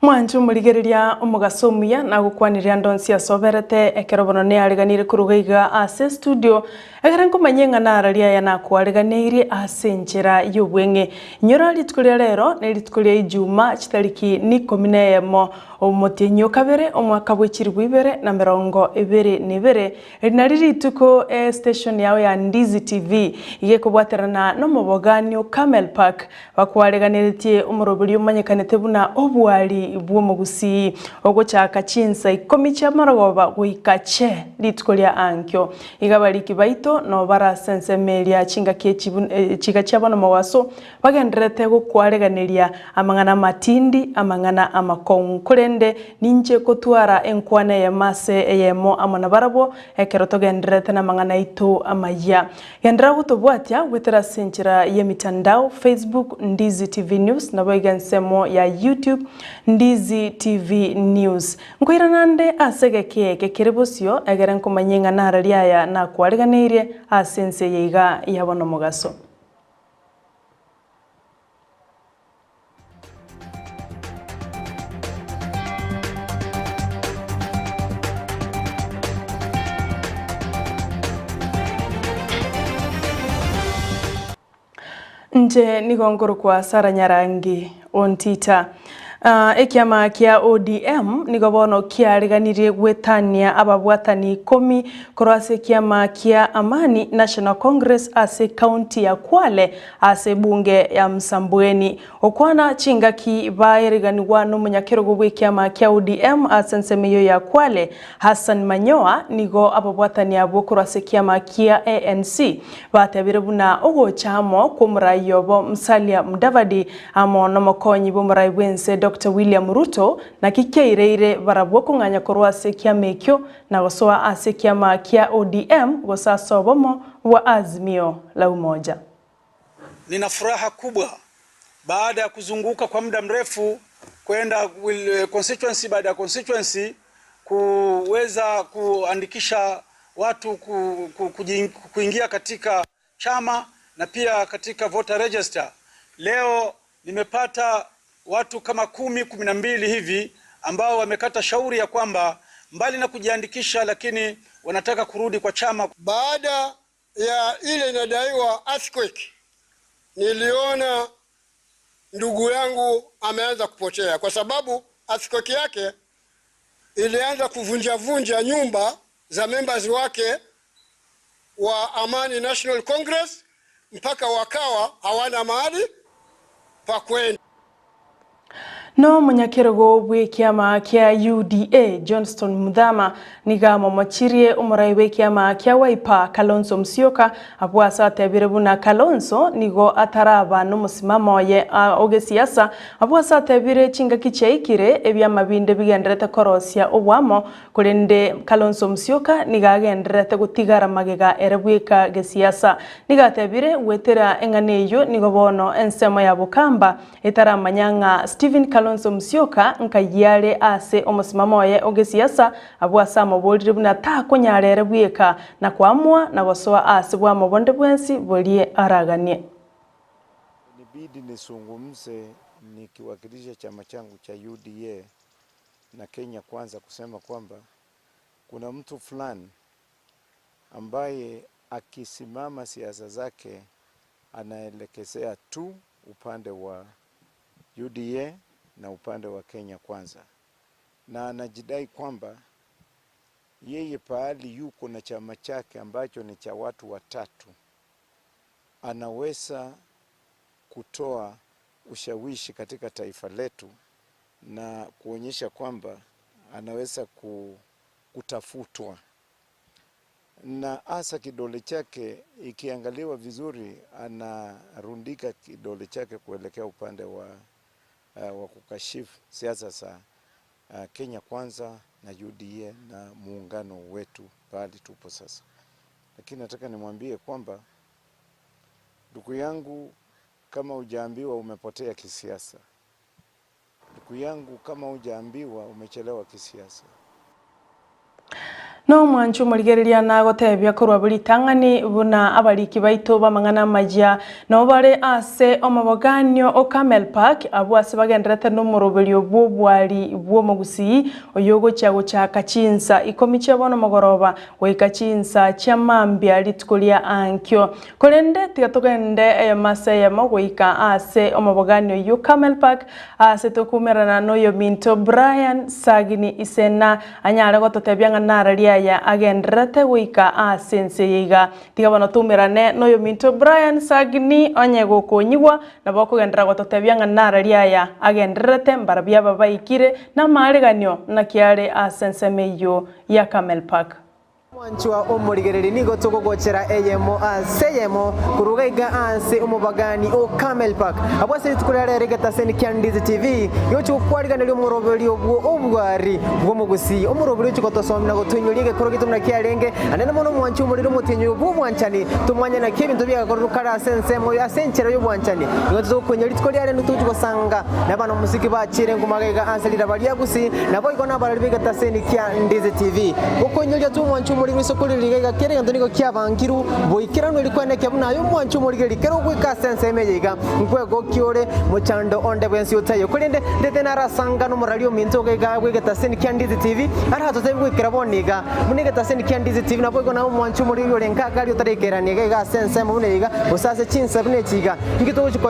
Mwanche omorigereria omogaso omuya, nagokwanire ande onsi ase oberete, ekero bono neareganire koruga iga ase estudio, ekero nkomanya ng'a nararia aya nakoareganeirie ase enchera y'obweng'e. Inyora rituko ria rero ne rituko ria Ijumaa chitariki nikomi na eyemo, omotienyi o kabere, omwaka bwe chilifu ibere na emerongo ebere na ebere, Eri nario rituko estation yao ya Ndizi TV iga ekobwaterana nomobogani o Camel Park bakwareganeretie omoroberi omanyekanete buna obwari bw'omogusii ogochaka chinsa ikomi chiamarogoba goika che rituko ria ankio. Iga abariki baito nabo bare ase ensemo eria chingaki echi chiga chia bono mogaso Bagendererete gokwareganeria amang'ana amatindi, amang'ana amakong'u. Korende ninche gotwara enkwana eyemo ase eyemo amo nabarabwo, ekero togendererete namang'ana aito amayia. Genderera gotobwatia goetera ase enchera y'emitandao, Facebook, Ndizi TV News, naboigo ensemo ya YouTube, Ndizi TV News. Nkoirana nde ase egeka eke kere bosio, egere nkomanyie ng'a nararia aya nakwareganeirie ase ense eye iga ya bono mogaso. Inche nigo nkorokwa Sarah Nyarangi Ontita. Ekiama kia ODM nigo bono kiareganirie gwetania ababwatani ikomi korwa ase ekiama kia Amani National Congress ase ekaunti ya Kwale ase ebunge ya Msambweni. Gokwana chingaki baereganigwa nomonyakerogo bw'ekiama kia ODM ase ensemo eyio ya Kwale, Hassan Manyoa, nigo ababwatani abwo korwa ase ekiama kia ANC batebire buna ogocha amo kw'omorai obo Musalia Mudavadi amo nomokonyi bw'omorai bw'ense Doctor William Ruto naki kiaireire barabwo kong'anya korwa ase ekiama ekio na gosoa ase ekiama kia ODM gose ase obomo bwa Azimio la Umoja. Nina furaha kubwa baada ya kuzunguka kwa muda mrefu kwenda constituency baada ya constituency kuweza kuandikisha watu ku, ku, kuingia katika chama na pia katika voter register. Leo nimepata watu kama kumi, 12 hivi ambao wamekata shauri ya kwamba mbali na kujiandikisha, lakini wanataka kurudi kwa chama. Baada ya ile inadaiwa earthquake, niliona ndugu yangu ameanza kupotea, kwa sababu earthquake yake ilianza kuvunjavunja nyumba za members wake wa Amani National Congress mpaka wakawa hawana mahali pa kwenda. Nomonyakerogo bw'ekiama kia UDA, Johnston Muthama, nigo amomochirie omorai bw'ekiama kia Wiper, Kalonzo Musyoka, abwo ase atebire buna Kalonzo nigo ataraba nomosimamo oye ogesiasa, abwo ase atebire chingaki chiaikire ebiama binde bigendererete korosia oboamo, korende Kalonzo Musyoka nigo agendererete gotigara magega ere bweka gesiasa. Nigo atebire goetera eng'ana eyio nigo bono ensemo ya Bokamba Etaramanya ng'a Stephen Kalonzo Musyoka nkayia are ase omosimamo oye o gesiasa, abwo ase amoborire buna takonyara ere bweka na koamua na gosoa ase bwamo bonde bwensi borie araganie. Inibidi nizungumze nikiwakilisha chama changu cha UDA na Kenya Kwanza kusema kwamba kuna mtu fulani ambaye akisimama siasa zake anaelekezea tu upande wa UDA na upande wa Kenya Kwanza, na anajidai kwamba yeye pahali yuko na chama chake ambacho ni cha watu watatu anaweza kutoa ushawishi katika taifa letu na kuonyesha kwamba anaweza kutafutwa na hasa kidole chake ikiangaliwa vizuri, anarundika kidole chake kuelekea upande wa kukashifu siasa za Kenya Kwanza na UDA na muungano wetu pahali tupo sasa. Lakini nataka nimwambie kwamba ndugu yangu, kama hujaambiwa umepotea kisiasa. Ndugu yangu, kama hujaambiwa umechelewa kisiasa. Nomwanche omorigereria nagotebia korwa ritang'ani buna abariki baito b'amang'ana amayia nabo bare ase omoboganio o Camel Park, abwo ase bagendererete nomoroberio bw'obwari bw'omogusii oyio ogochia gochaka chinsa ikomi chia bono mogoroba goika chinsa chia mambia rituko ria ankio. Korende tiga togende eyemo ase eyemo goika ase omoboganio oyio Camel Park aase tokoumerana noyominto Brian Sagini Isena Anyare gototebia ng'a narari aya agendererete goika aase ense eye iga. Tiga bono toumerane noyominto Brian Sagini onye gokonyigwa, nabo okogenderera gototebia ng'a narari aya agendererete mbarabwo aba baikire namaariganio naki are aase ensemo eyio ya Camel Park. Omwanchwa omorigereria nigo togogochera eyemo ase eyemo korwa iga ase omobagani o Camel Park. Abwo ase rituko ria rero egetaseni kia Ndizi TV gegochia gokwariganeria omoroberio bwo obwari bw'omogusii, omoroberio ochia gotosomia na gotoinyoria egekoro giaito buna kiarenge, naende mono omwanchwa omoriri omotienyi oyo bw'obwanchani, tomanye naki ebinto biagakorerwe kare ase ensemo ase enchera y'obwanchani. Nigo togokoinyora rituko ria rero togochia gosanga nabana-omosiki bachire nguma iga ase riraba ria Gusii, naboigo nabarori b'egetaseni kia Ndizi TV. Okoinyoria tw'omwancho omoriri ase okoririga iga iga kera egento nigo kiabangirwe, boikeranu eri kwenekia buna aye omwancho omorigeri kera ogoika ase ensemo eye iga, nkwegokia ore mochando onde bwensi otaiyo. Korende ndete narasanga nomorari ominto iga iga bw'egetaseni kia Ndizi TV, aratotebie goikera bono iga, buna egetaseni kia Ndizi TV naboigo naye omwancho omoriri ore nkagari otaraikerania iga iga ase ensemo buna eye iga, gose ase chinsa buna echi iga. Inki togochia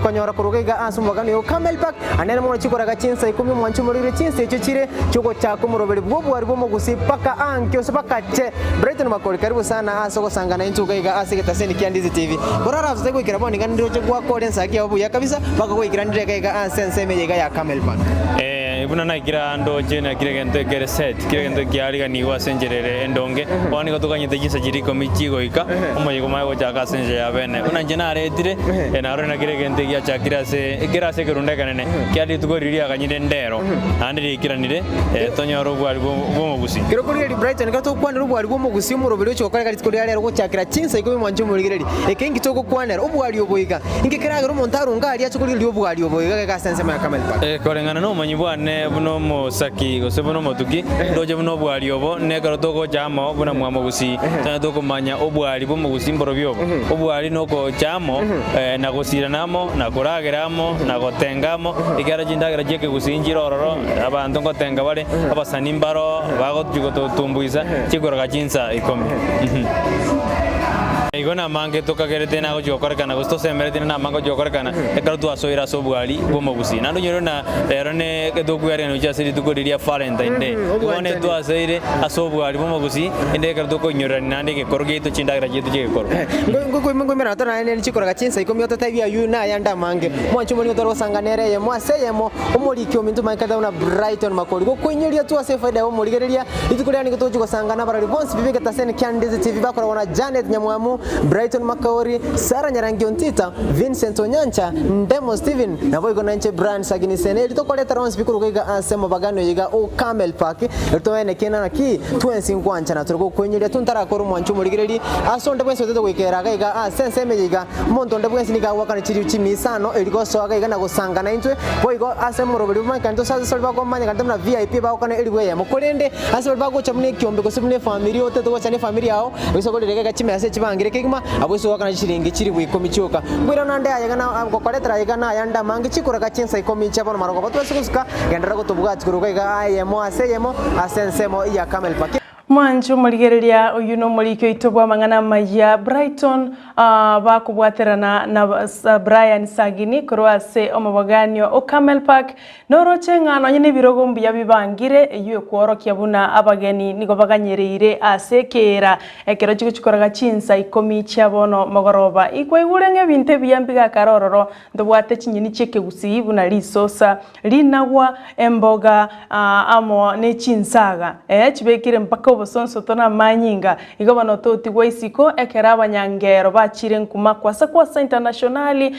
konyora korwa iga iga ase omogano oyo o Camel Park? Anene mono chikoraga chinsa ikomi omwancho omoriri chinsa echio chire chiogochaka omoroberi bw'obwari bw'omogusii mpaka ankio gose mpaka che. Brighton Makori karibu sana ase ogosangana intwe iga iga ase egetaseni kia Ndizi TV. Korara ase goikera bono iga ndiroche gwakora ensaki yao buya kabisa mpaka goikera ndire iga iga ase ensemo eye iga ya Camel Park. Eh, buna naikire aa ndoche na kera egento ekere set, kera egento kiariganigwe ase enchera ere endonge. Bono nigo toganyete chinsa chiria ikomi chigoika, omoyega omanye gochaka ase enchera ya bene. Buna inche naretire, eh, narorire na kera egento egiachakire ase ekere ase ekerundo ekenene, kia rituko riria riaganyire ndero, naende riaikiranire, eh, tonyore obwari bwo- bw'omogusi. Kero okorigereria Brighton, ekero togokwanera obwari bw'omogusi omoroberi ochi gokoreka rituko ria rero gochakera chinsa ikomi mwanche omorigereria. Eke inki togokwanera? Obwari obo iga. Inki keragere omonto arunge aria ache korigereria obwari obo iga geka ase ensemo ya Camel Park? Koreng'ana nobomanyi bwane buna omosaki gose buna omotuki, ndoche buna obwari obo nekero togocha amo buna mwamogusii, tonyare tokomanya obwari bw'omogusii mborobio obo. Obwari nogocha amo, na gosirana amo, na koragera amo, na gotenga amo, ekiagera chindagera chi'ekegusii nchire ororo, abanto ngotenga bare, abasani mbaro bagochia gototumbuisa chikoroka chinsa ikomi. Igo namange tokagerete nagochia gokorekana, gose tosemeretie namange gochia gokorekana, ekero twasoire ase obwari bw'omogusii. Naende onyore buna rero ne tokwearigania gochia ase rituko riria ria Valentine Day. Igo bono etwasoire ase obwari bw'omogusii, ende ekero tokoinyorerania naende egekoro giaito chindagera chiaito chi'egekoro. Ngoimerana torarende chikoraga chinsa ikomi ototebi ayio na ayande amange. Mwanche omorimo tore gosanga nere eyemo ase eyemo, omoriki ominto omanyekanete buna Brighton Makori. Gokoinyoria tu ase efaida ya omorigereria, rituko riane nigo togochia gosanga nabarori bonsi pi b'egetaseni kia Ndizi TV bakoragwa na Janet Nyamwamu, Brighton Makaori, Sarah Nyarangi Ontita, Vincent Onyancha, Ndemo Stephen, naboigo nainche Brian Sagini Sene, erio tokoretera onsi pi korwa iga ase omobagani oyo iga o Camel Park, erio tomanye naki naki twensi nkwanchana tore gokoinyoria tu ntarakora omwancho omorigereria ase onde bwensi otete goikera iga iga ase ensemo eye iga, omonto onde bwensi nigo agoakana chirio chimisano erio gosoa iga iga na gosangana intwe, boigo ase omoroberi bomanyekane ase ase baria bakomanyekana buna VIP bagokana elifu eyemo, korende ase baria bagocha buna ekiombe gose buna efamiri otete gocha na efamiri yao, Gose korire iga chimesa echibangire kegima, abwo ase goakana chishilingi chilifu ikomi chioka. Nkoirana ande aye iga na gokoretera aye iga na ayande amange chikoraga chinsa ikomi chia bono marogoba twase gosuka, genderera gotobwati korwa iga eyemo ase eyemo ase ensemo ya Camel Park. Mwanche omorigereria oyio nomoriki oito bw'amang'ana amaya Brighton bakobwaterana na Brian Sagini korwa ase omoboganio o Camel Park Noroche ng'a nonye nebirogo mbuya bibangire, eyio ekworokia buna abageni nigo baganyereire ase ekeera ekero chigochikoraga chinsa ikomi chia bono mogoroba. Ikwaigure ng'a ebinto ebiya mbigakare ororo, ntobwate chinyeni chi'ekegusii buna risosa, rinagwa, emboga, amo ne chinsaga, ee, chibekire mpaka obosonsoto na amanyinga. Igo bono totigwa isiko ekero abanyangero bachire nkuma kwasa kwasa internationali,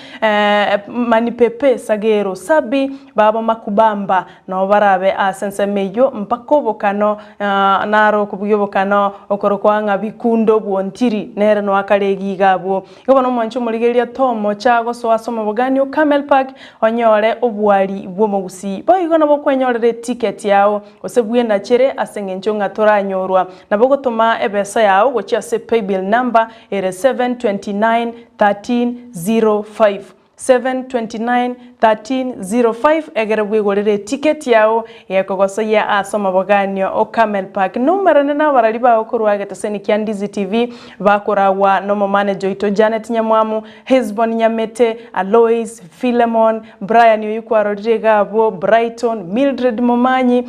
Mani Pepe, Sagero, Sabi, babo Makubamba, nabo barabe ase ensemo eyio mpaka obokano, naro okobugia obokano okorokwa ng'a Bikundo bw'Ontiri, nere noakare egiga abwo. Igo bono omwanche omorigereria tomocha gosoa ase omobogani o Camel Park onyore obwari bw'omogusii. Boigo nabo okwenyorera eticket yao gose bwenachere ase eng'encho ng'a toranyorwa. okonyorwa. Nabo ogotoma ebesa yao gochia ase paybill number ere 729 1305. 729-1305 egere bwegorere etiketi yao gekogosoyia ase omoboganio o Camel Park. Noumerane nabarari bao korwa egeteseni kia Ndizi TV bakoragwa nomomaneja oito Janet Nyamwamu, Hesbon Nyamete, Alois, Philemon, Brian oyio kwarorire iga abwo, Brighton, Mildred Momanyi,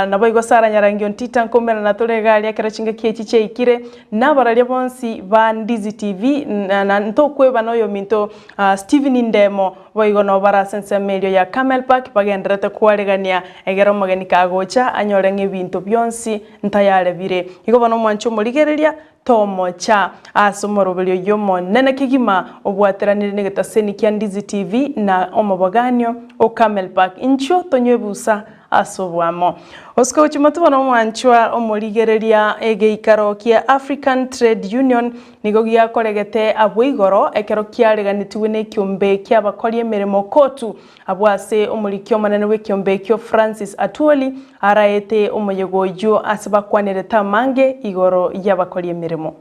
naboigo Sarah Nyarangi Ontita nkoumerana tore iga aria ekero chingaki echi chiaikire. Nabararia bonsi ba Ndizi TV na ntokweba noyominto Stephen Ndemo, boigo nabo bare ase ensemo erio ya Camel Park bagendererete koaregania egere omogeni kagocha anyore ng'a ebinto bionsi ntayare bire. Igo bono omwanche omorigereria tomocha ase omoroberio oyio omonene kegima obwateranire negetaseni kia Ndizi TV na omoboganio o Camel Park. Inchuo tonywe ebusa ase oboamo. Osike gochia motwe bono omwanchwa omorigereria egeikaro kia African Trade Union nigo giakoregete abwo igoro ekero kiareganetigwe nekiombe kiabakori emeremo COTU abwo ase omoriki omonene bw'ekiombe ekio Francis Atwoli araete omoyega oyio ase bakwanerete amange igoro y'abakori emeremo.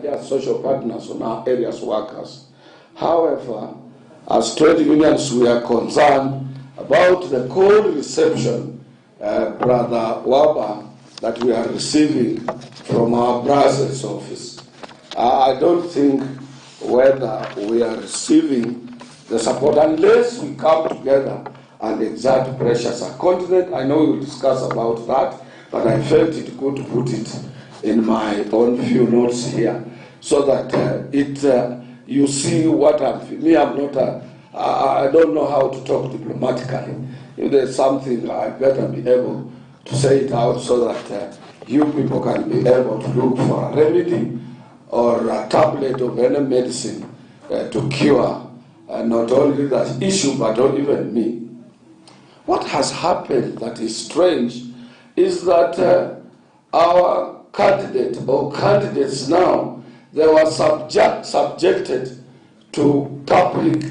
They are social partners on our areas workers. However, as trade unions we are concerned about the cold reception, uh, Brother Waba, that we are receiving from our Brussels office. Uh, I don't think whether we are receiving the support unless we come together and exert pressure as a continent. I know we will discuss about that, but I felt it good to put it in my own few notes here so that uh, it uh, you see what I'm me I'm not a, I, I don't know how to talk diplomatically. If there's something I better be able to say it out so that uh, you people can be able to look for a remedy or a tablet of any medicine uh, to cure uh, not only that issue but even me. What has happened that is strange is that uh, our candidate or candidates now, they were subject, subjected to public,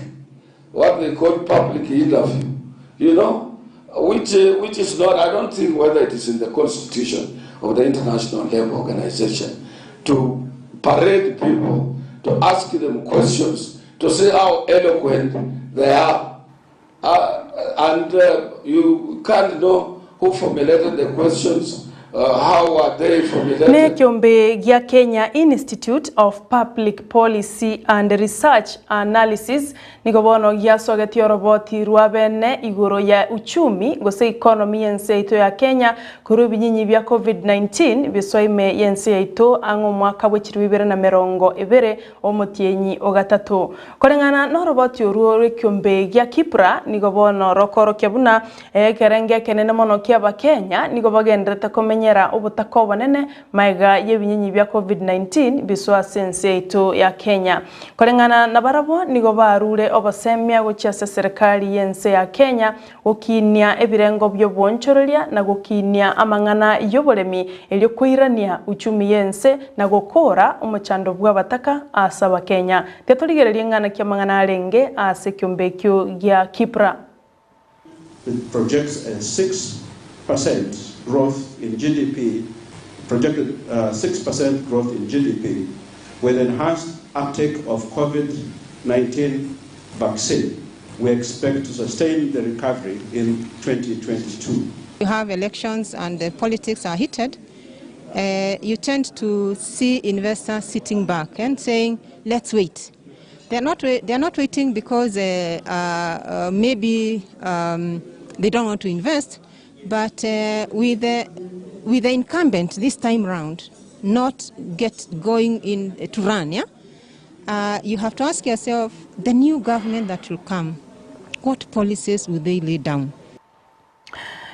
what they call public interview, you know, which, uh, which is not, I don't think whether it is in the constitution of the International Labour Organization to parade people, to ask them questions, to see how eloquent they are. Uh, and uh, you can't know who formulated the questions, uh, how are they formulated. Nĩ kĩũmbĩ gĩa Kenya Institute of Public Policy and Research Analysis nigo bono giasogetie oroboti rwa bene igoro ya uchumi gose economy y'ense yaito ya Kenya korwa ebinyinyi bia Covid-19 bisoa ime y'ense yaito ang'e omwaka bwe chiribu ibere na merongo ebere omotienyi ogatato. Koreng'ana noroboti orwo rw'ekiombe gia KIPPRA nigo bono rokorokia buna ekerengo ekenene mono kia abakenya nigo bagenderete komenyera obotaka obonene maega y'ebinyinyi bia Covid-19 bisoa ase ense yaito ya Kenya. Koreng'ana nabarabwo nigo barure obosemia gochia ase serikali y'ense ya Kenya gokinia ebirengo by'obwonchoreria na gokinia amang'ana y'oboremi erio koirania uchumi y'ense na gokora omochando bw'abataka ase abakenya. Tiatorigereria ng'ana kia amang'ana arenge ase ekiombe ekio gia KIPPRA. It projects a 6% growth in GDP, projected uh, 6% growth in GDP with enhanced uptake of COVID-19 vaccine. We expect to sustain the recovery in 2022. You have elections and the politics are heated. You tend to see investors sitting back and saying, let's wait. They're not, they're not waiting because maybe they don't want to invest, but with the incumbent this time round not get going in to run, yeah? You have to ask yourself, the new government that will come, what policies will they lay down?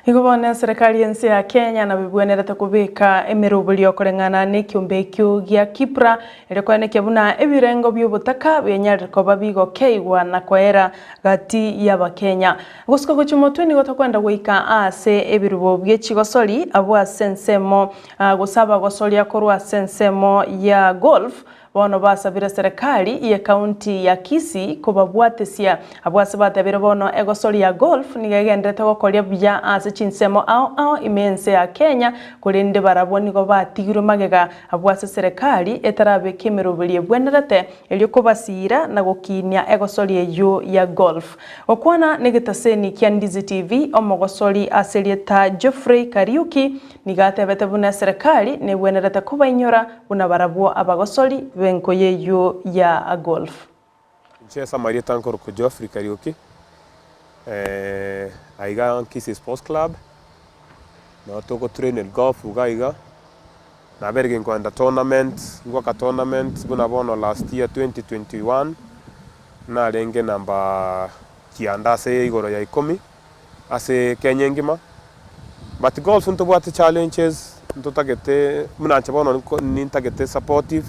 Igo bono eserikali y'ense ya Kenya nabo ebwenerete kobeka emeroberio koreng'ana na ekiombe ekio gia KIPPRA erio koenekia buna ebirengo bia obotaka bianyarire koba bigokeigwa na koera gati y'abakenya. Gosuka gochia motwe nigo tokwenda goika ase ebirubo bia chigosori abwo ase ensemo gose abagosoria korwa ase ensemo ya golf. Bono basabire serikali y'ecounty ya Kisii kobabwatesia. Abwo ase batebire bono egosori ya golf nigo egenderete gokoria buya ase chinsemo ao ao ime y'ense ya Kenya korende barabwo nigo batigirwe magega abwo ase serikali etarabeka emeroberio ebwenerete erio kobasiira na gokinia egosori eyio ya golf. Gokwana negetaseni kia Ndizi TV, omogosori ase erieta Geoffrey Kariuki nigo atebete buna eserekari nebwenerete kobainyora buna barabwo abagosori b'enkoyo eyio ya golf. Inche ase amarieta nkorokwa Geoffrey Kariuki, aiga Kisii Sports Club, nabo togo train golf iga iga, nabeire ginkoenda tournament, ngoaka tournament buna bono last year 2021, narenge number kianda ase igoro ya ikomi, ase Kenya engima, but golf ntobwate challenges ntotagete buna inche bono nko nintagete supportive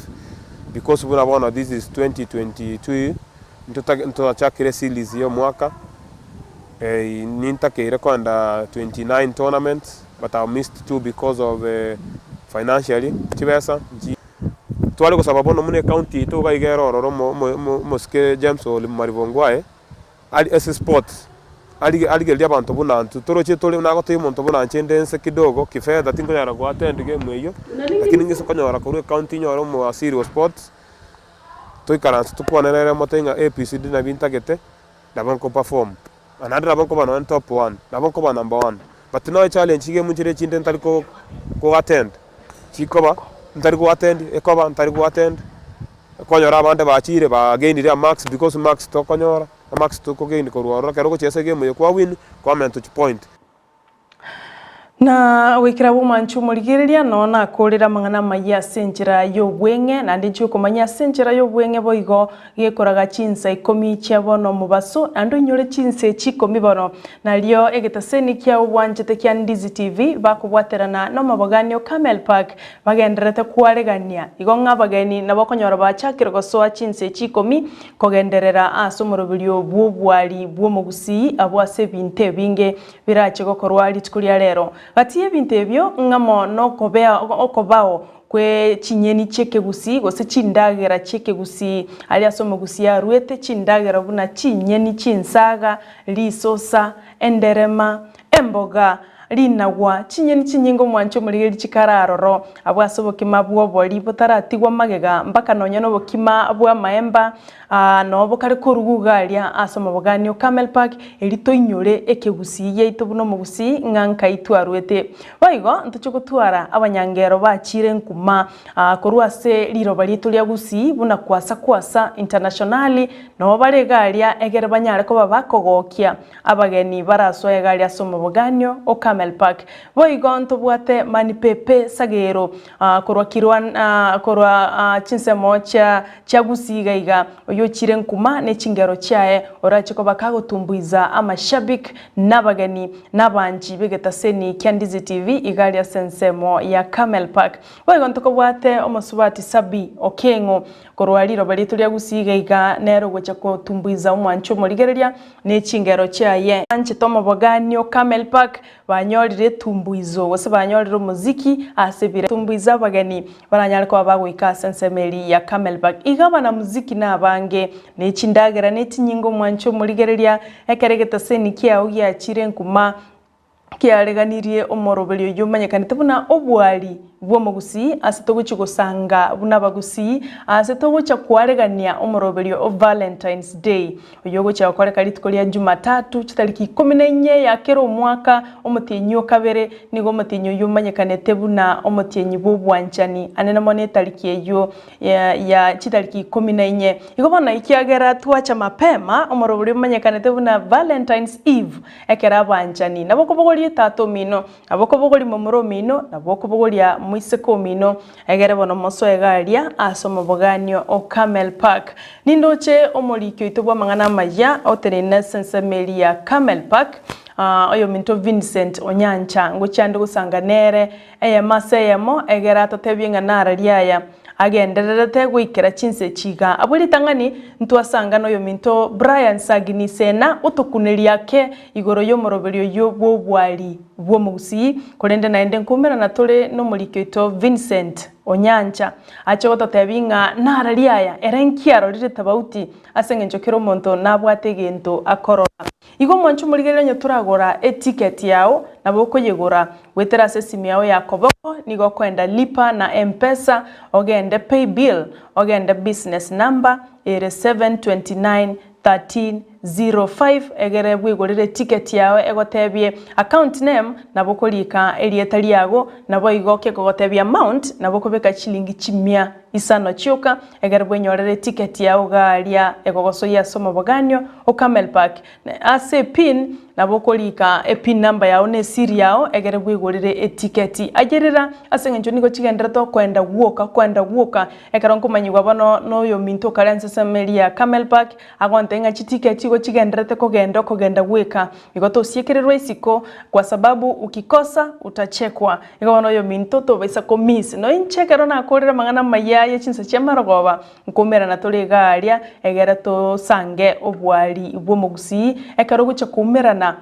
because buna bono this is 2022 ntotage ntwachakire series ya omwaka nintakeire koenda 29 tournaments but I missed two because of financially chibesa nchi tware gosaba bono buna ecounty yaito iga iga ere ororo omo omo omosike James Ole Mariba Ongwae. Ari ase sports, arige arigereria abanto buna intwe toroche tore nagotebia omonto buna inche inde nse kidogo kifedha tinkonyara go attend game eyio, lakini ng'ise konyora korwa ecounty nyore omoasiri o sports, toikaranse tokwane nere motebie ng'a ABCD nabio ntagete, nabo nko perform. Na naende nabo nkoba nonye top one, nabo nkoba number one, but nonya challenge iga emonchire echinde ntari ko ko attend, chikoba ntari go attend ekoba ntari go attend. Okonyora abande bachire bagainire amarks because marks tokonyora, amarks tokogain korwa ororo ekero ogochia ase egame eye kwa win, kwamenta chipoint. Na goikera bw'omwancho omorigereria, noo nakorire amang'ana amayia ase enchera y'obweng'e, naende inche okomanya ase enchera y'obweng'e boigo gekoraga chinsa ikomi chia bono omobaso, naende oinyore chinsa echi ikomi bono, nario egetaseni kiao bwanchete kia Ndizi TV bakobwaterana nomobogani o Camel Park Bagendererete kwaregania igo ng'a abageni nabo okonyora bachakire gosoa chinsa echi ikomi kogenderera ase omoroberio bw'obwari bw'omogusii abwo ase ebinto ebinge birache gokorwa rituko ria rero. Gati y'ebinto ebio ng'amo nokobea okobao kwe chinyeni chi'ekegusii gose chindagera chi'ekegusii aria ase omogusii aruete chindagera buna chinyeni chinsaga, risosa, enderema, Emboga, rinagwa, chinyeni chinyinge omwanche omorigeri chikare aroro, abwo ase obokima bw'obori botaratigwa magega mpaka nonya nobokima bw'amaemba, aa, noo bokare koruga iga aria ase omobogani o Camel Park, erio toinyore ekegusii giaito buna omogusii ng'a nkai twarwete. Boigo ntoche gotwara abanyangero bachiire nkuma aa, korwa ase riroba riaito ria Gusii buna Kwasa Kwasa Internationali, noo bare iga aria egere banyare koba bakogokia Abageni barasoe egari ase omoboganio o Camel Park. Boigo ntobwate Mani Pepe Sagero korwa Kirwa korwa chinsemo chia chia Gusii iga iga, oyio ochire nkuma ne chingero chiaye orache koba kagotumbuiza amashabik na abageni na abanchi b'egetaseni kia Ndizi TV iga aria ase ensemo ya Camel Park. Boigo ntokobwate omosubati Sabi Okeng'o korwa riroba riaito ria Gusii iga iga nere ogocha gotumbuiza omwanchi omorigereria ne chingero chiaye. Anchete omoboganio Camel Park banyorire etumbuizo gose banyorire omoziki ase ebire tumbuiza abageni baranyare koba bagoika ase ensemo eria ya Camel Park. Iga abanamuziki nabange ne chindagera ne chinyinga omwanche omorigereria ekero egetaseni kiao giachire nkuma kiareganirie omoroberio oyio omanyekanete buna obwari bw'omogusii ase togochia gosanga buna abagusii ase togocha kwaregania omoroberio o Valentine's Day oyio ogochia gokoreka rituko ria Jumatatu chitariki ikomi na inye ya kera omwaka omotienyi o kabere nigo omotienyi oyio omanyekanete buna omotienyi bw'obwanchani anene mono etariki eyio ya chitariki ikomi na inye. Igo bono ekiagera twacha mapema omoroberio omanyekanete buna Valentine's Eve Ekero abanchani, nabo okobogoria tata omino, nabo okobogoria momura omino, nabo okobogoria moiseke omino, egere bono mosoe iga aria ase omoboganio o Carmel Park. Nindoche omoriki oito bw'amang'ana amaya oteneine ase ensemo eria ya Carmel Park, oyominto Vincent Onyancha, ngochia ande gosanga nere eyemo ase eyemo, egere atotebie ng'a nararia aya. Agendererete goikera chinsa echi iga. Abwo ritang'ani ntwasanga noyominto Brian Sagini Sena otokuneria ake igoro y'omoroberio oyio bw'obwari bw'omogusii, korende naende nkoumerana tore nomoriki oito Vincent. Onyancha ache gototebia ng'a narari aya, ere nki arorire tobauti ase eng'encho kera omonto nabwate egento akorora. Igo omwanche omorigereria onye toragora eticket yao nabo okoyegora goetera ase esimu yao ya koboko nigo okoenda lipa na mpesa ogende pay bill ogende business number ere 729 13:05 Egere bwegorere etiketi yao egotebie account name, nabo okorika erieta riago, naboigo kegogotebia amount, nabo okobeka chilingi chimia isano chioka, egere bwenyorere etiketi yao iga aria egogosoyia ase omoboganio o Camel Park. Ase epin, nabo okorika epin number yao na esiri yao egere bwegorere etiketi. Ayerera ase eng'encho nigo chigenderete okoenda gwoka okoenda gwoka Ekero nkomanyigwa bono noyominto okare ase ensemo eria ya Camel Park, agontebia ng'a chitiketi igo chigendererete kogenda okogenda gweka, igo tosiekererwa isiko kwa sababu ukikosa utachekwa. Igo bono oyominto tobaisa ko miss. No inche ekero nakorire amang'ana amaya ye chinsa chia marogoba, nkoumerana tore iga aria egere tosange obwari bw'omogusii ekero ogochia koumerana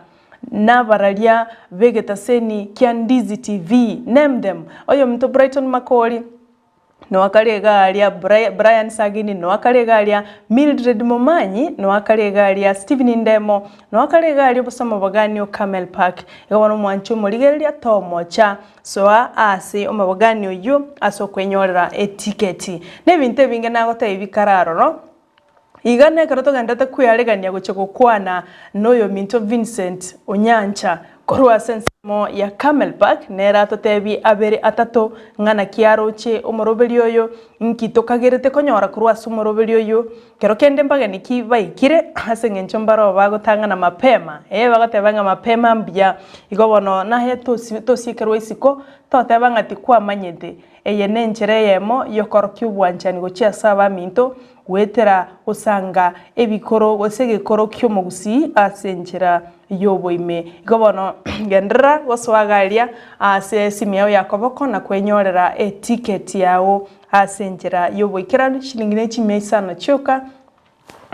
nabararia b'egetaseni kia Ndizi TV, name them, oyominto Brighton Makori, Noakare iga aria Brian Sagini, noakare iga aria Mildred Momanyi, noakare iga aria Stephen Ndemo, noakare iga aria obosoma bogani o Camel Park. Igo bono omwanche omorigereria tomocha soa ase omobogani oyio ase okwenyorera etiketi. Nebinto ebinge nagotebia bikare aroro. Iga nekero togenderete kwearegania gochia gokwana noyominto Vincent Onyancha korwa ase ensemo ya Camel Park, nere atotebie abere atato ng'a naki aroche omoroberi oyo, nki tokagerete konyora korwa ase omoroberi oyo. Kero kende mbageni ki baikire ase eng'encho mbaroo bagotang'ana mapema, ee bagoteba ng'a mapema mbuya. Igo bono naye tosi tosiekerwa isiko toteba ng'a tikwamanyete. Eye nenchera eyemo y'okorokia obwanchani gochia ase abaminto goetera gosanga ebikoro gose egekoro ki'omogusii ase enchera y'oboime. Igo bono genderera gosoa aria ase esimu yao ya koboko na kwenyorera etiketi yao ase enchera y'oboikeranu chilingi ne chimia isano chioka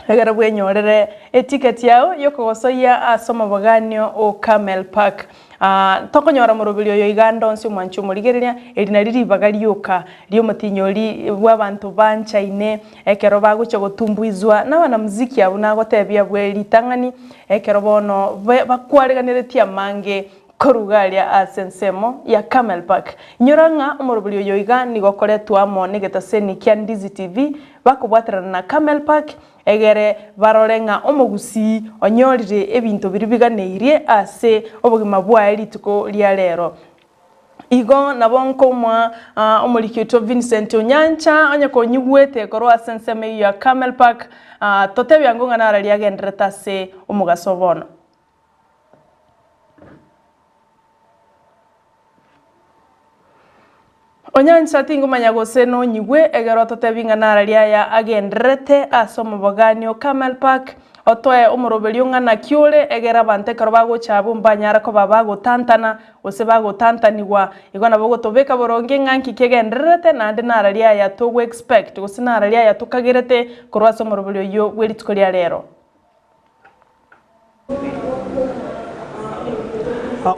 Ekero bwenyorere etiketi yao y'okogosoyia ase omoboganio o Camel Park. Aa, tokonyora omoroberi oyo iga ande onsi omwanchi omorigereria, eri nari ribaga rioka ri'omotinyori bw'abanto banchaine ekero bagochia gotumbuizwa n'abanamuziki abwo nagotebia bwe ritang'ani ekero bono bakwareganeretie amange Koruga aria ase ensemo ya Camel Park, inyora ng'a omoroberi oyo iga nigo okoretwa amo negetaseni kia Ndizi TV bakobwaterana na Camel Park egere barore ng'a omogusii onyorire ebinto biria biganeirie ase obogima bwaye rituko ria rero. Igo nabo nkomoa omoriki oito Vincent Onyancha onye konyigwete korwa ase ensemo eyio ya Camel Park, totebie ango ng'a nararia agendererete ase omogaso bono. Onyancha tingomanya gose nonyigwe egere ototebi ng'a nararia aya agendererete ase omobogani o Camel Park, otoe omoroberio ng'a naki ore egere abanto ekero bagocha abwo mbanyare koba bagotantana gose bagotantanigwa. Igo nabo ogotobeka boronge ng'a nki kegendererete naende nararia aya togo expect gose nararia aya tokagerete korwa ase omoroberio oyio bwe rituko ria rero.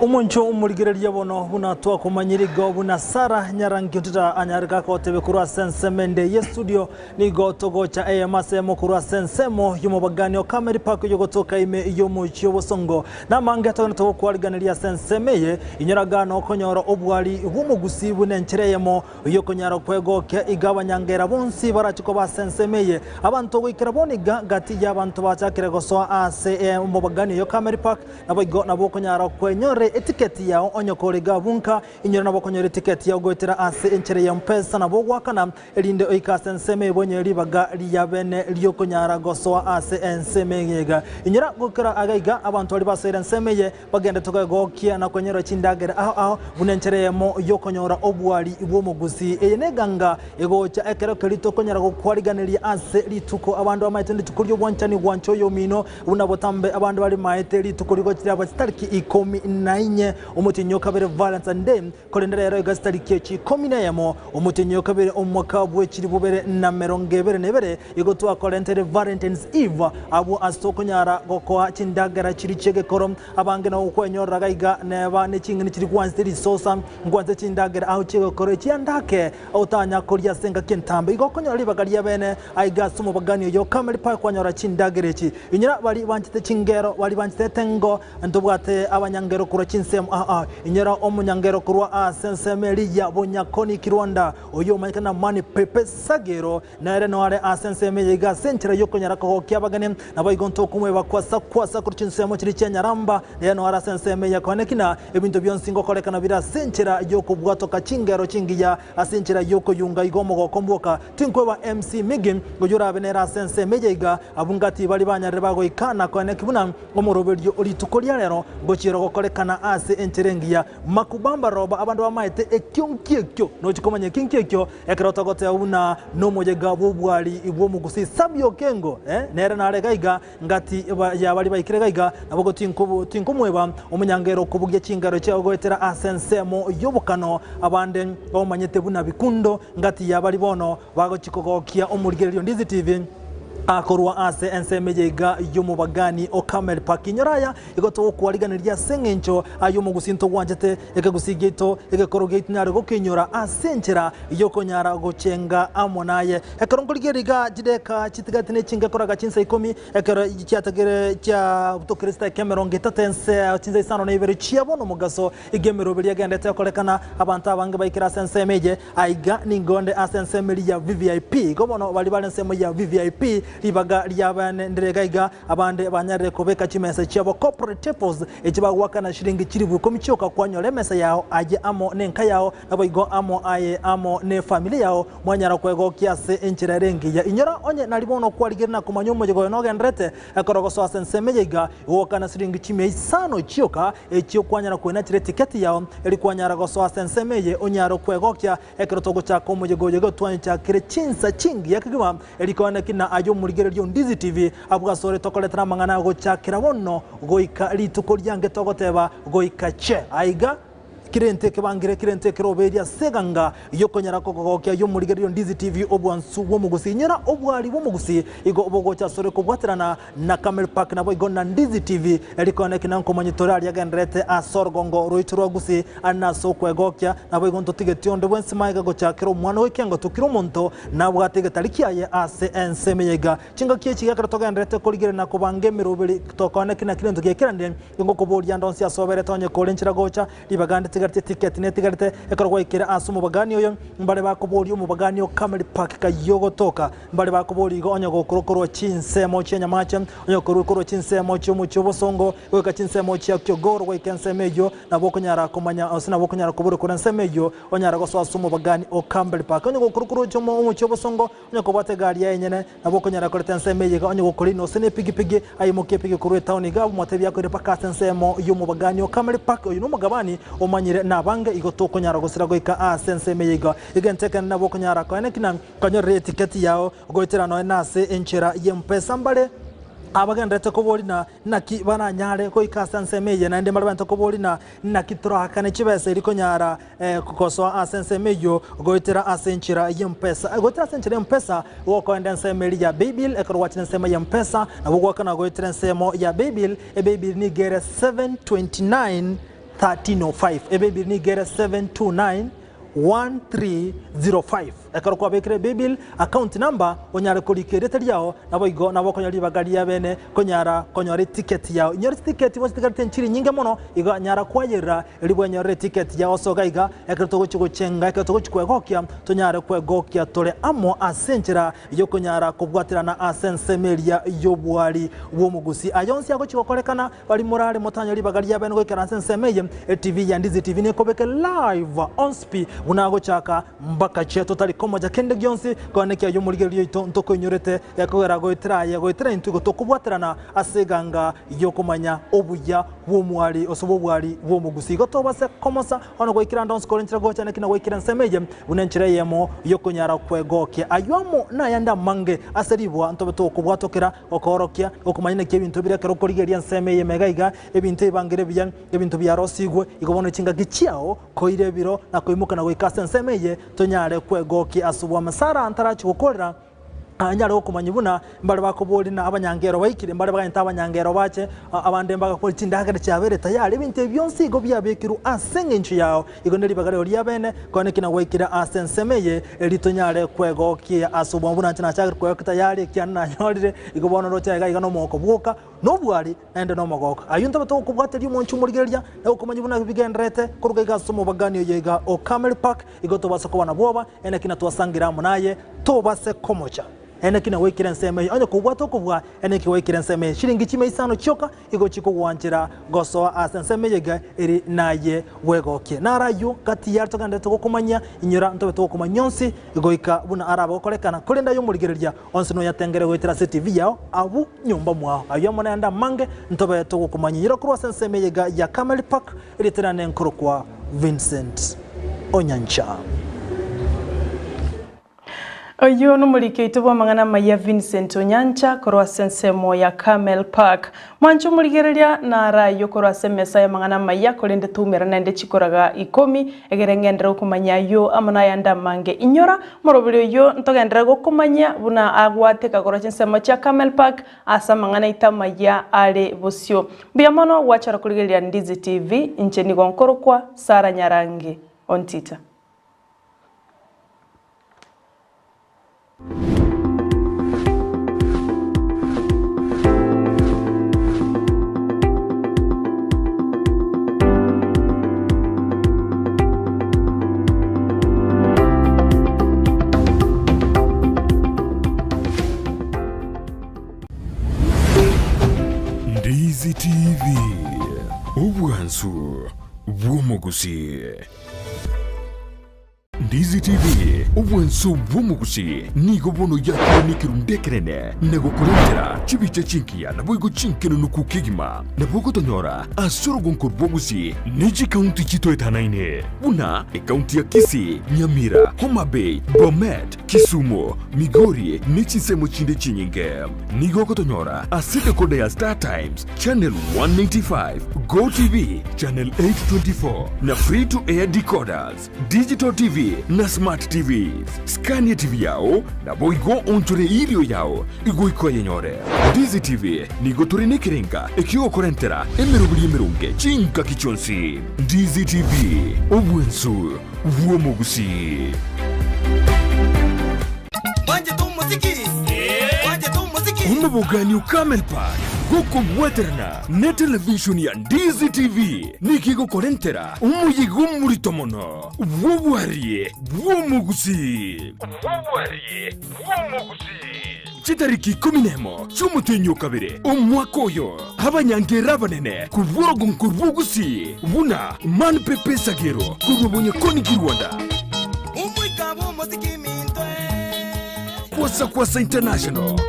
Omonto omorigereria bono buna twakomanyire igo buna Sarah Nyarangi ontita anyare gakotebe korwa ase ensemo ende ye studio nigo togocha eyemo ase eyemo korwa ase ensemo y'omobagani o Kameri Park oyogotoka ime y'omochie obosongo namange togende togokwariganeria ase ensemo eye inyoraga nokonyora obwari bw'omogusii buna enchera eyemo Oyokonyara kwegokia iga abanyangera bonsi barache koba ase ensemo eye. Abanto goikera bono iga gati y'abanto bachakire gosoa ase omobagani oyo Camel Park, naboigo nabo okonyara kwenyora etiketi yao onye kore iga abwo nka, inyora nabo okonyora etiketi yao goetera ase enchera ya Mpesa nabo ogoakana erinde oike ase ensemo eye bwonyore ribaga ria bene riokonyara gosoa ase ensemo eye iga. Inyora gokera iga iga abanto baria basoire ensemo eye Bagenderete kwegokia na kwenyora chindagera ao ao buna enchera eyemo y'okonyora obwari bw'omogusii. Eye neganga egocha ekero keria tokonyara gokwariganeria ase rituko abanto bamaete rituko ri'obwanchani gwancha oyomino buna botambe abanto barimaete rituko rigochia riaba chitariki ikomi na. na inye omotienyi o kabere Valentine Day, korende rero iga chitariki echi ikomi na eyemo omotienyi o kabere omwaka bwe chilifu bibere na emerongo ebere na ebere igo twakorenteire Valentine's Eve abwo ase tokonyara gokoa chindagera chiria chi'egekoro. Abange nabo okwenyorera gaiga neba ne ching'eni chiria gwanchete risosa, ngwanchete chindagera ao chi'egekoro echiandake otanya koria ase engaki entambe. Igo okonyora ribaga riabene aiga ase omobagani oyo Kameli Park kwanyora chindagera echi. Inyora baria banchete chingero, baria banchete etengo, ntobwate abanyangero korwa chinsemo aa. Inyora omonyangero korwa ase ensemo eria ya Bonyakoni Kirwanda, oyio omanyekane na Mani Pepe Sagero, Nere noare ase ensemo eye iga ase enchera y'okonyara kogokia abageni, naboigo ntokomoeba kwasa kwasa korwa chinsemo chiria chia nyaramba. Nere noare ase ensemo eye koeneki na ebinto bionsi ngokorekana bire ase enchera y'okobwatoka chingero chingiya ase enchera y'okoyunga igo omogoko mbwoka. Tinkweba MC Miggy oyio orabe nere ase ensemo eye iga. Abwo ngati baria banyarire bagoika na koeneki buna omoroberio o rituko ria rero ngochiera gokorekana ase enchera engiya. Makubamba roba abanto bamaete ekio nkiekio nochi komanya eki nkiekio Ekero togoteba buna nomoyega bw'obwari bw'omogusi Sabio Okengo, eh, nere nare gaiga, ngati ya baria baikire gaiga, naboigo tinkobo tinkomweba omonyangero okobugia chingero chiao goetera ase ensemo y'obokano. Abande bamomanyete buna Bikundo, ngati ya baria bono bagochia kogokia omorigererio Ndizi TV korwa ase ensemo eye iga y'omobagani o Camel Park. Inyora aya Igo togokwariganeria ase engencho aye omogusi ntogwanchete ekegusii giaito, egekoro giaito nyare gokeinyora ase enchera y'okonyara gochenga amo naye. Ekero nkorigereria iga chideka chitigarete ne chinke koraga chinsa ikomi, ekero chiatagere chiabutokire chidakika emerongo etato ense chinsa isano na ibere chia bono omogaso, iga emeroberi egenderete gokorekana, abanto abange baikire ase ensemo eye. Aiga nigo nde ase ensemo eria ya VVIP. Igo bono baria bare ensemo ya VVIP ribaga riabene ndire iga iga, Abande banyarire kobeka chimesa chiabo corporate tables, echi bagoakana chiringi chilifu ikomi chioka kwanyora emesa yao aye amo nenka yao, naboigo amo aye amo nefamiri yao mwanyara kwegokia ase enchera ere engiya. Inyora onye nari bono kwarigeire na komanya omoyega oyo nogendererete, ekero ogosoa ase ensemo eye iga, goakana siringi chimia isano chioka, echio kwanyara kwenachera etiketi yao, eri kwanyara gosoa ase ensemo eye onyare kwegokia Ekero togochaka omoyega oyo igo twanchakire chinsa chingiya kegima, erikoene ki na aye omorigereria o Ndizi TV abwo asore tokoretera amang'ana agochakera bono goika rituko riange togoteba goika che. Aiga kirente ekebangire kirente ekeroberia ase eganga yokonyara kogogokia aye omorigereria o Ndizi TV obwansu bw'omogusi. Inyora obwari bw'omogusi igo bogocha asore kobwaterana na Camel Park naboigo na Ndizi TV erikoene ki na nkomanya tore aria agendererete ase orogongo rwaito rwa Gusii Are nase okwegokia, naboigo ntotigeti onde bwensi magega gochakera omwana goika engotu kera omonto nabwate egetari kiaye ase ensemo eye iga. Chingaki echi ekero togendererete korigereria na kobanga emeroberi tokooneki naki rento giaikeranire, ingokoboria ande onsi ase oberete onye kore nchera gocha, ribaga nditigareti etiketi netigarete, ekero gwaikire ase omobagani oyo, mbare bakoboria omobagani o Camel Park kayio gotoka, mbare bakoboria igo onye gokorwa korwa chinsemo chia Nyamache, onye gokorwa korwa chinsemo chi'omochie obosongo, goika chinsemo chia Kiogoro goika ensemo eyio, Nabo okonyara komanya, gose nabo okonyara kobora korwa ensemo eyio, onyare gosoa ase omobagani o Campbell Park. Onye gokorwa korwa oche omochie obosongo, onye kobwata egari yaye enyene, nabo okonyara koreta ensemo eye iga, onye gokorina gose ne epigipigi, aimokie epigi korwa etown iga, omotebie akoire mpaka ase ensemo y'omobagani o Camel Park. Oyio nomogabani omanyire nabange, igo tokonyara gosira goika ase ensemo eye iga. Egento ekenene nabo okonyara koeneki na konyorera etiketi yao goetera nonya nase enchera y'empesa mbare abagendererete koborina Naki baranyare goika ase ensemo eye, naende mbarabente koborina, Naki toraakane chibesa eri konyara gosoa ase ensemo eyio goetera ase enchera y'empesa? Goetera ase enchera y'empesa, gokoenda ensemo eria ya Paybill, ekero gwachire ensemo y'empesa, nabo goakana goetera ensemo ya Paybill, Epaybill nigo ere 729 1305, Epaybill nigo ere 729 1305. Ekero kwabekire Bible account number onyare korika erieta riao naboigo nabo okonyora ribaga ria bene konyara konyora eticket yao. Inyora chiticket bono chitigarete nchiri nyinge mono igo nyara kwayerera erio bwenyorere eticket yao osoge iga ekero togochia gochenga ekero togochia kwegokia tonyare kwegokia tore amo ase enchera yokonyara kobwaterana ase ensemo eria y'obwari bw'omogusi. Aya onsi agochia gokorekana Baria morare motanyore ribaga ria bene goikera ase ensemo eye, etv ya Ndizi TV nekobeke live onsi buna agochaka mpaka chia totari komocha kende gionsi konya neki ayio omorigereria oito ntokoinyorete gekogera goetera aye goetera intwe igo tokobwaterana ase eganga yokomanya obuya bw'omwari ose bw'obwari bw'omogusi. Igo tobase komosa onye gwaikire ande onsi kore enchera gocha naki na gwaikire ensemo eye buna enchera eyemo y'okonyara kwegokia. Ayio amo nayande amange ase riboa ntobe tokobwatokera gokoorokia okomanya naki ebinto bire ekero okorigereria ensemo eye mega iga, ebinto ebibangire buya, ebinto biarosigwe, igo bono chingaki chiao koira ebiro na koimoka na goika ase ensemo eye tonyare kwegokia ase obwamo. Sara ntarachia gokorera Anyare gokomanyia buna mbare bakoboria na abanyangero baikire, mbare baganyete abanyangero bache, abande mbagakora chindagera chiabeire tayari. Ebinto ebi bionsi igo biabekirwe ase engencho yao. Igo neribaga riao ria bene, konya ki nagwaikire ase ensemo eye, erio tonyare kwegokia ase obwango buna inche nachakire kwegokia tayari, ekiagera nanyorire. Igo bono roche aiga iga nomogoko bwoka, na obwari, naende nomogoko. Ayio ntobe togokobwateria omonche omorigereria, na gokomanyia buna bigendererete koruga iga ase omobagani oyo iga o Carmel Park. Igo tobase koba na bwoba, enaki na twasangire amo naye, tobase komocha. Enaki na gwaikire ensemo eye, onye kobwate okobua, enaki gwaikire ensemo eye, chiringi chimia isano chioka igo chikogwanchera gosoa ase ensemo eye iga eri naye bwegokie. Naro ayio gati yare togendererete gokomanyia, inyora ntobe togokomanyia onsi goika buna arabe gokorekana, korende aye omorigereria onsi noyatengere goetera ase etibi yao abwo nyomba mwao. Ayio amo nayande amange ntobe togokomanyia. Inyora korwa ase ensemo eye iga ya Carmel Park, Erieta riane nkorokwa Vincent Onyancha. Oyio nomoriki oito bw'amang'ana amaya Vincent Onyancha korwa ase ensemo ya Carmel Park. Mwanche omorigereria naro ayio korwa ase emesa y'amang'ana amaya korende toumera naende chikoraga ikomi egere ng'enderere gokomanyia ayio amo nayande amange. Inyora moroberi oyio ntogenderere gokomanyia buna agwateka korwa chinsemo chia Carmel Park Ase amang'ana aito amaya are bosio. Mbuya mono gwachora korigereria Ndizi TV, inche nigo nkorokwa Sarah Nyarangi Ontita. Ndizi TV, obwansu bw'omogusii. Ndizi TV, obwansu bw'omogusii nigo bono yakire nekerundu ekenene na gokorentera chibicha chingiya naboigo chinkenunuku kegima. Nabo ogotonyora ase orogonko rw'ogusii ne chikaunti chitoetanaine buna ekaunti ya Kisii, Nyamira, Homa Bay, Bomet, Kisumu, Migori ne chinsemo chinde chinyinge. Nigo ogotonyora ase decoder ya Star Times, Channel 195, Go TV, Channel 824, na Free to Air decoders, Digital TV na Smart TVs. Scania TV yao naboigo onchore erio yao igoika oyenyore. Ndizi TV nigo tore nekerenga ekiogokorentera emeroberi emeronge chingaki chionsi. Ndizi TV, obwensu bw'omogusii. Omobogani o Carmel Park gokobwaterana ne television ya Ndizi TV nigo egokorentera omoyega omorito mono bw'obwari bw'omogusii. Chitariki ikomi nemo chi'omotienyi o kabere omwaka oyo, abanyangera abanene korwa orogongo rw'Ogusii buna Man Pepe Sagero korwa Bonyakoni Kirwanda, Kwasa Kwasa International,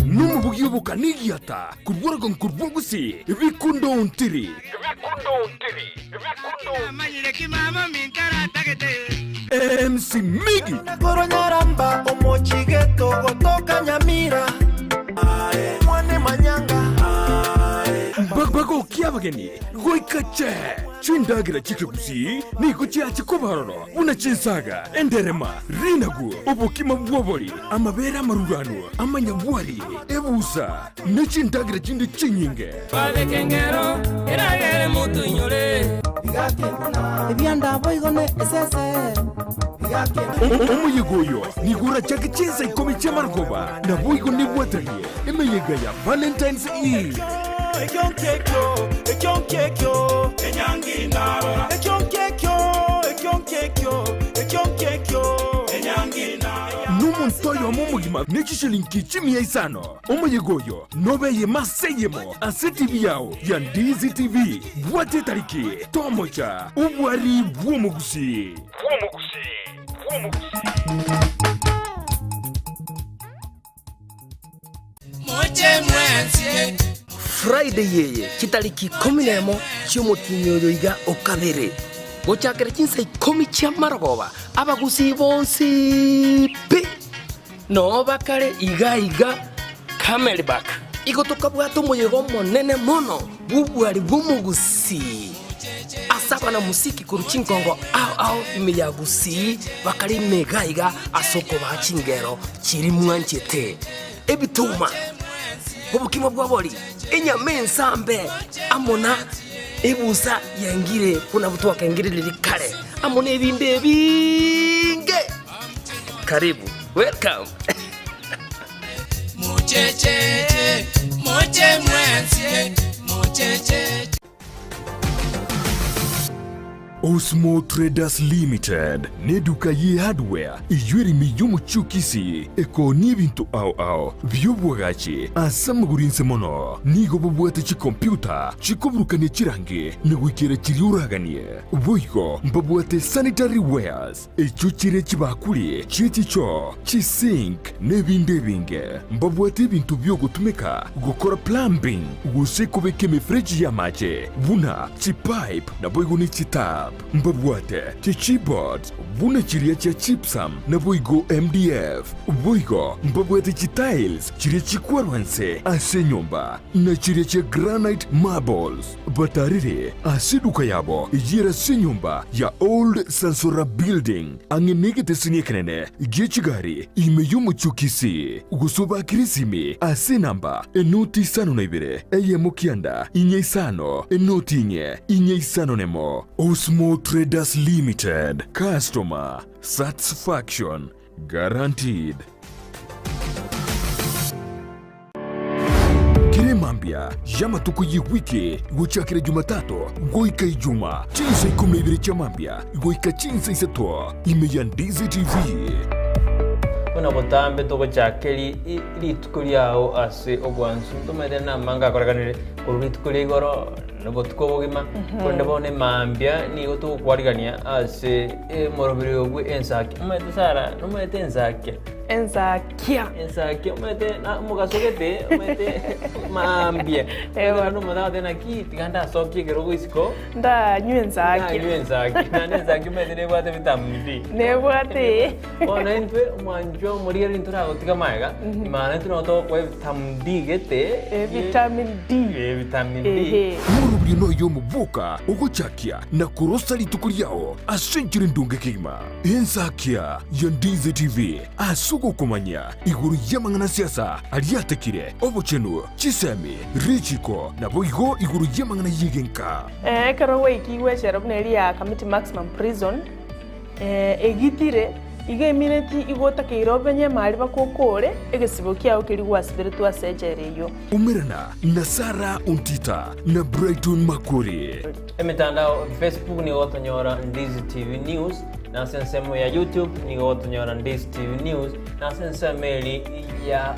nomobugi obokana egiata korwa orogongo rw'Ogusii Bikundo Ontiri. MC Miggy. Korwa Nyaramba omochigeto gotoka Nyamira mwane manyanga. Bagokia abageni goika che chindagera chi'ekegusii nigo chiache koba aroro buna chinsaga, enderema, rinagu, obokima bw'obori, amabere amaruranu, amanyabwari, ebusa, ne chindagera chinde chinyinge. Babeke engero eragere motoinyore. Ebianda boigo ne esese. Omoyega oyo nigo orachake chinsa ikomi chi'amarogoba, naboigo nebwatanie emeyega ya Valentine's Eve. Nomonto oyomo omogima ne chishilingi chimia isano. Omoyega oyo nobe eyemo ase eyemo ase TV yao ya Ndizi TV. Bwata etariki, tomocha obwari bw'omogusii. Friday eye chitariki ikomi nemo chi'omotienyi oyo iga o kabere, gochakera chinsa ikomi chi'amarogoba, abagusii bonsi pi noo bakare iga iga Camelback. Igo tokabwata omoyega omonene mono bw'obwari bw'omogusii ase abanamusiki korwa chinkongo ao ao ime ya Gusii bakare ime iga iga ase okobaa chingero chiria mwanchete. Ebituma, obokima bwa bori, enyama ensambe, amo na ebusa yengire buna twakengire riria kare, amo nebinde ebinge. Karibu, welcome. Mochecheche, moche mwensie, mochecheche. Osmo Traders Limited neduka ye hardware eyio ere ime y'omochie o Kisii ekoonia ebinto ao ao bi'obwagachi ase amagoro inse mono. Nigo babwate chikompiuta chikoburukania chirangi na goikera chiria oraganie. Boigo mbabwate sanitary wares echio chire chibakuri chie chichoo, chisink na ebinde ebinge. Mbabwate ebinto bi'ogotumeka gokora plumbing gose kobeka emefereji y'amache buna chipipe naboigo ne chitap. Mbabwate chichipboards buna chiria chia gypsum naboigo MDF. Boigo mbabwate chitiles chiria chikwarwa nse ase enyomba na chiria chia granite marbles. Batarire ase eduka yabo eyio ase enyomba ya Old Sansora Building ang'e negeteseni ekenene gie chigari ime y'omochie o Kisii, gose obakere esimi ase enamba enoti isano na ibere eyemo kianda inye isano enoti inye inye isano nemo. Osmo Traders Limited, Customer Satisfaction Guaranteed. Kera emambia y'amatuko y'ewiki gochakera Jumatatu goika Ijuma, chinsa ikomi na ibere chia mambia goika chinsa isato, ime ya Ndizi TV. Buna botambe togochaka rituko riao ase obwansu, ntomaete namange akorekanire korwa rituko ria igoro na obotuko obogima, korende bono emambia nigo togokwarigania ase omoroberi obwe ensaki. Omanyete Sarah, nomanyete ensakia? Ensakia. Ensakia omanyete na omogaso gete omanyete maambia. Omanyete omonto agoteba naki tiga ndasokie ekerogo isiko. Ndanywe ensakia. Ndanywe ensakia. Naende ensakia omanyete nebwate vitamin D. Nebwate. Bono intwe omwanchwa omorigereria ntoragotiga magega, maana intwe nabo togokoa evitamin D gete. Vitamin D. Vitamin D. Omorobio noyo omoboka ogochakia na korosa rituko riao ase enchera endonge kegima. Ensakia ya Ndizi TV ase ogokomanya igoro y'amang'ana siasa aria atekire, obochenu, chisemi, richiko, naboigo igoro y'amang'ana y'egenka. Ekero gwaikigwe echela buna eria ya Kamiti Maximum Prison, egitire, igo emineti igo otakeire obenye emari bakokore egesibo kiao keria gwasiberetwe ase echela eyio. Umerana na Sarah Ontita na Brighton Makori. Emetandao, Facebook nigo ogotonyora Ndizi TV News, na ase ensemo ya YouTube nigo ogotonyora Ndizi TV News, na ase ensemo eri ya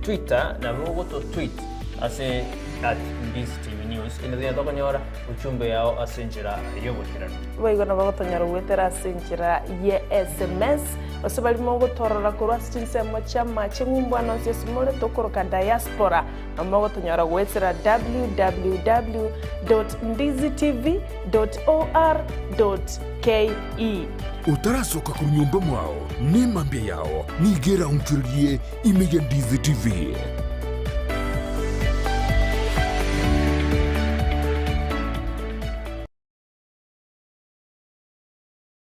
Twitter nabo ogoto tweet ase at Ndizi TV News. Kende tonya tokonyora ujumbe yao ase enchera y'oboikeranu. Boigo nabo gotonyora goetera ase enchera ye sms, gose baria mogotorora korwa ase chinsemo chi'amache ng'umbu ande onsi ase more tokoroka diaspora, nabo mogotonyora goetera www dot ndizitv dot or dot ke. Otarasoka korwa nyomba mwao, nemambia yao nigo eraonchorerie ime ya Ndizi TV.